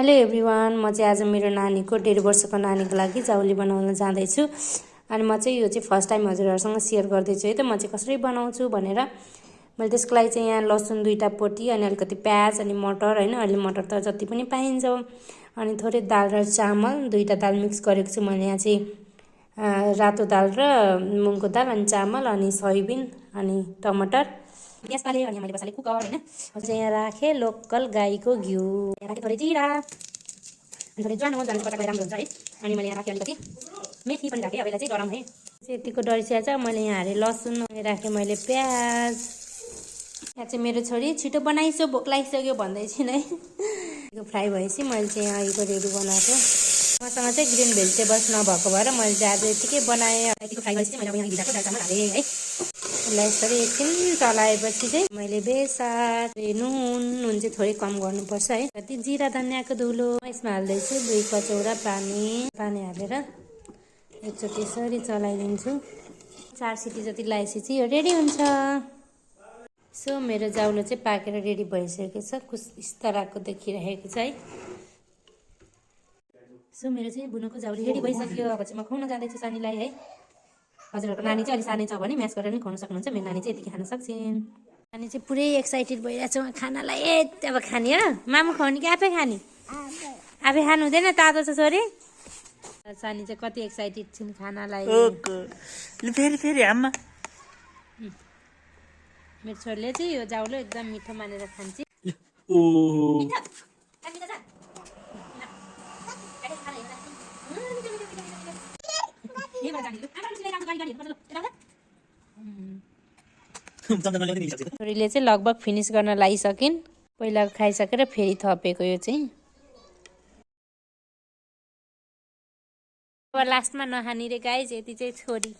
Hello everyone, म चाहिँ आज मेरो नानीको 1.5 वर्षको नानीको लागि जाउली बनाउन जाँदैछु। अनि म चाहिँ यो चाहिँ फर्स्ट टाइम हजुरहरूसँग सेयर गर्दैछु है त म चाहिँ कसरी बनाउँछु भनेर। मैले त्यसको लागि चाहिँ यहाँ लसुन 2टा पोटी अनि अलिकति प्याज अनि मटर हैन, अहिले मटर त जति पनि पाइन्छ। अनि थोरै दाल र चामल 2टा दाल मिक्स गरेको छु मैले यहाँ चाहिँ रातो दाल र मुङको दाल अनि चामल अनि सोयाबिन अनि टमाटर ग्यास पाले अनि मैले बसाले कुकर हैन। चाहिँ यहाँ राखेँ लोकल गाईको घिउ, यहाँ राखेँ थोरै जिरा अनि थोरै ज्वानो पटाएको राम्रो हुन्छ है। अनि मैले यहाँ राखेँ अलिकति मेथी पनि राखेँ, अब यसलाई चाहिँ गरम है। यतिको डरिसिया छ। मैले यहाँ हालेँ लसुन, राखेँ मैले प्याज। यहाँ चाहिँ मेरो छोरी छिटो बनाइसो भोक लागिसक्यो भन्दै छिन् है। यो फ्राई भएपछि मैले चाहिँ यहाँ यो रेडी बनाएको। मसँग चाहिँ ग्रिन भेजिटेबल्स नभएको भएर मैले चाहिँ आज यतिकै बनाएँ। यतिको फ्राई भएपछि मैले यहाँ भिजाएको दाल चामल हालेँ है। यसलाई यसरी एकछिन चलाएपछि चाहिँ मैले बेसार नुन चाहिँ थोरै कम गर्नुपर्छ है। कति जिरा धनियाँको धुलो यसमा हाल्दैछु 2 कचौरा पानी हालेर एकचोटि यसरी चलाइदिन्छु। 4 सिटी जति लगाएपछि चाहिँ यो रेडी हुन्छ। सो मेरो जाउलो चाहिँ पाकेर रेडी भइसकेको छ, कुछ इस तरहको देखिरहेको छ है। सो मेरो चाहिँ बुनको जाउली रेडी भइसक्यो। अब चाहिँ म खुवाउन जाँदैछु सानीलाई है। हजुरहरूको नानी चाहिँ अलि सानै छ भने म्याच गरेर पनि खुवाउन सक्नुहुन्छ। मेरो नानी चाहिँ यतिकै खान सक्छिन्। नानी चाहिँ पुरै एक्साइटेड भइरहेको छ खानालाई। अब खाने हो मामु खुवाउने कि आफै खाने? आफै खानु हुँदैन, तातो छ छोरी। सानी चाहिँ कति एक्साइटेड छिन् खानालाई। फेरि आमा मेरो छोरीले चाहिँ यो जाउलो एकदम मिठो मानेर खान्छ। छोरीले चाहिँ लगभग फिनिस गर्न लागिसकिन्। पहिला खाइसकेर फेरि थपेको यो चाहिँ। अब लास्टमा नखाने रे गाइज, यति चाहिँ छोरी।